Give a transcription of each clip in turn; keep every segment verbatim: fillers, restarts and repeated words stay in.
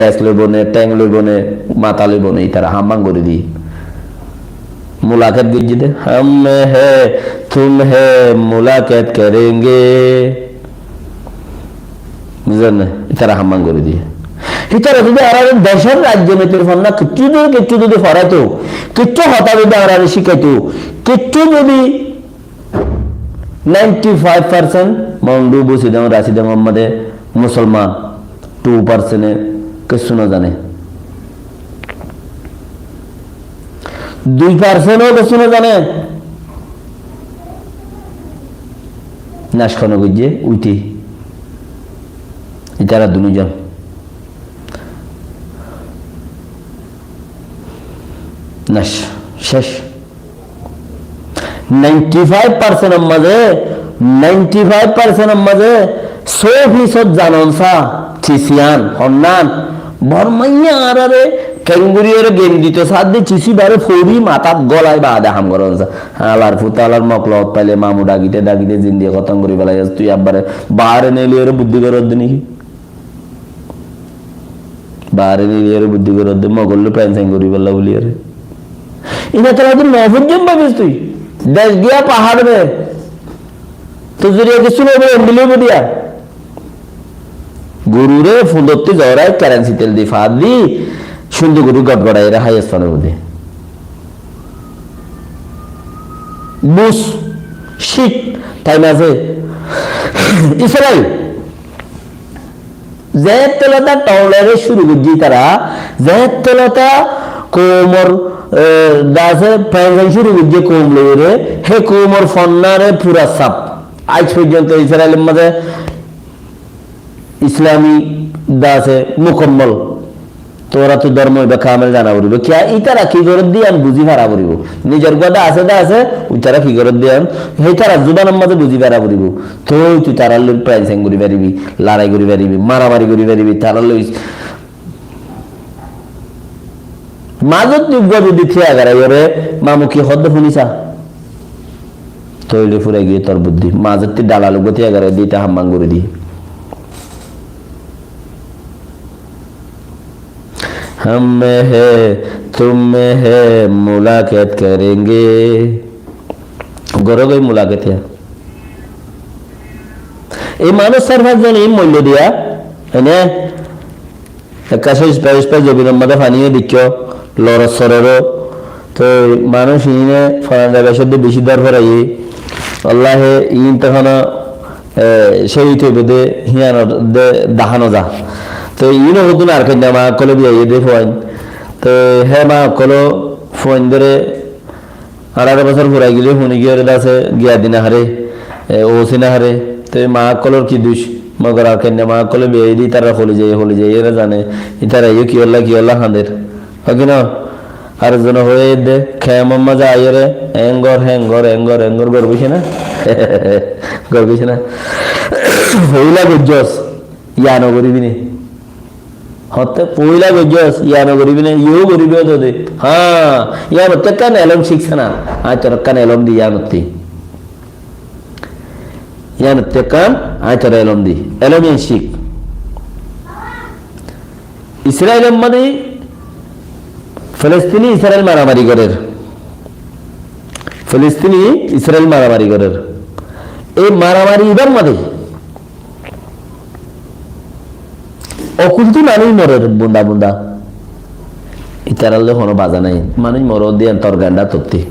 Tes loibo ne, theng loibo ne, mata loibo ne, ítara ham ham gorí diye. Mulakat goijjé de, "Hum hai, tum hai, mulakat karenge." Buzón né? Ítara ham ham gorí diye. Ítara zodi añárar decór rajnitir fonná kiccú zodi, kiccú zodi foraito, kiccú hotá zodi añárare cíkaito, kiccú zodi ninety five percent Mondu, Busidong, Rasidong or mazé Musolman, two percent e kessú no zane. Dui percent o kessú no zane. Nac hone goijjé, uite. Ítara dunuzon. Nac, céc. Ninety five percent or mazé, ninety five percent or mazé só fisód zanon sa, cisiyan, honnan, Bormaiye añárare kengori ore gen dito sadde cisi bare fori matat golai baade ham goron sa. Halar futa halar moklof paile mamu dagite dagite zindigi hotom gori felaiyos, tui abbare bare neli ore buddí gorodde niki? Bare neli ore buddí gorodde, mogollu pensen gori fela buli ore. Ina tala din no fujjum babis tui. Dec giya pahar de. Tui zuriya kisu no bole, M B L A bodiya. Gurure fundotti zorai kerensi tel di fat di, cúndor gori gotgorai ere háiyas fane bodi. Buz, cík, time asé. Israel. Zettelota tolere cúru goijjé tara, zettelota koumor, e, dase pensen cúru goijjé koum loire, he koumor fonnare pura saf. Aij foijjonto Israel or maze Islami dase mukammal. Torattú dormo iba kamel zana foribo. Kiya, itara ki goredde iyan buzi fara foribo. Nizor gua dase dase, itara ki goredde iyan, he itara zuban or maze buzi fara foribo. Toi tui tarar loi pensen gori faribi, lorai gori faribi, maramari gori faribi, tarar loi. Mazot tui gua zodi tiya garai ore, mamu ki hodde funisa. Toile furai giye tor buddí. Mazot tui dalal gua tiya garai di, ita ham ham gori di. Hum hai, tum hai, mulakat karenge. Goro goi mulakat ya. Ei manúc sar fañs zone ei moillo diya, ene, ekka sóis pais pais zobinor maze fani o dekko, loror soror o. Toi manúc ine foran zaibar sodde beci dor foraye. Wallahi, in to hono, e, cehid oibo de, hiyanor de, daha no za. Toi ino hodun ar kanya ma okkole biya iye de fuain. Toi he ma okkolo fuain dore Añçáro bosór furai gile funi giyóre dase giya di no fare, e, usi no fare. Te ma ókkolor ki duc? Mogor ar kenne ma ókkole biyai di itará holi zai, holi zai ere zane. Itará yó kiyólla, kiyólla hañder. Hoi ki no? Ar zone hoiye de, kemor maze aiyóre, engor, hengor, engor, engor, gor boice na? Gor boice na? Foila gojjos, iya no goribi ni. Hotte foila gojjos, iya no goribi ne, iyó goribi hoto de. Ha, iyanotte ekkan elom cíkse na. Añí tor ekkan elom di iyanotte. Iyanotte ekkan añí tor elom di. Elom iyan cík. Israel or maze Filistini Israel maramari gorer. Filistini Israel maramari gorer. Ei maramari ibar maze Okulti manúic morer bunda bunda. Itaralloi hono baza nai. Manúic morer de iyan torganda totti.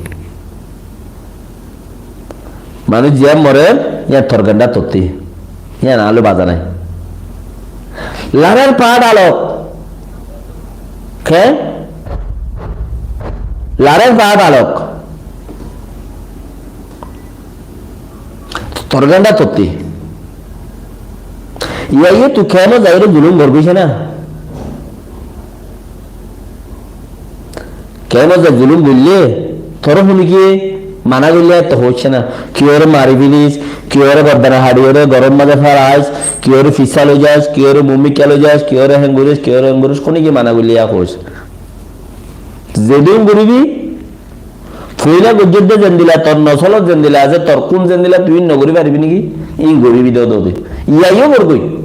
Manúic ziyan morer iyan torganda totti. Iyan aloi baza nai. Larer paá dalok. Ke? Larer paá dalok. Torganda totti. Iya, iya, tui kemot zaire zulum gor boice na? Kemot zai zulum goille, tore hone ki mana goille to hoice na. Kiyore mari felis, kiyore gordana haçiyore goror maze farais, kiyore fissa loi jas, kiyore mumikka loi jas, kiyore henguris, kiyore henguris, hone ki mana goille ya hoice. Zedun goribi, foila gojjor de zendilla, tor nosolot zendilla asé, tor kun zendilla, tui in no gori faribi niki? In goribi de, de, de. Iya yo gor goi.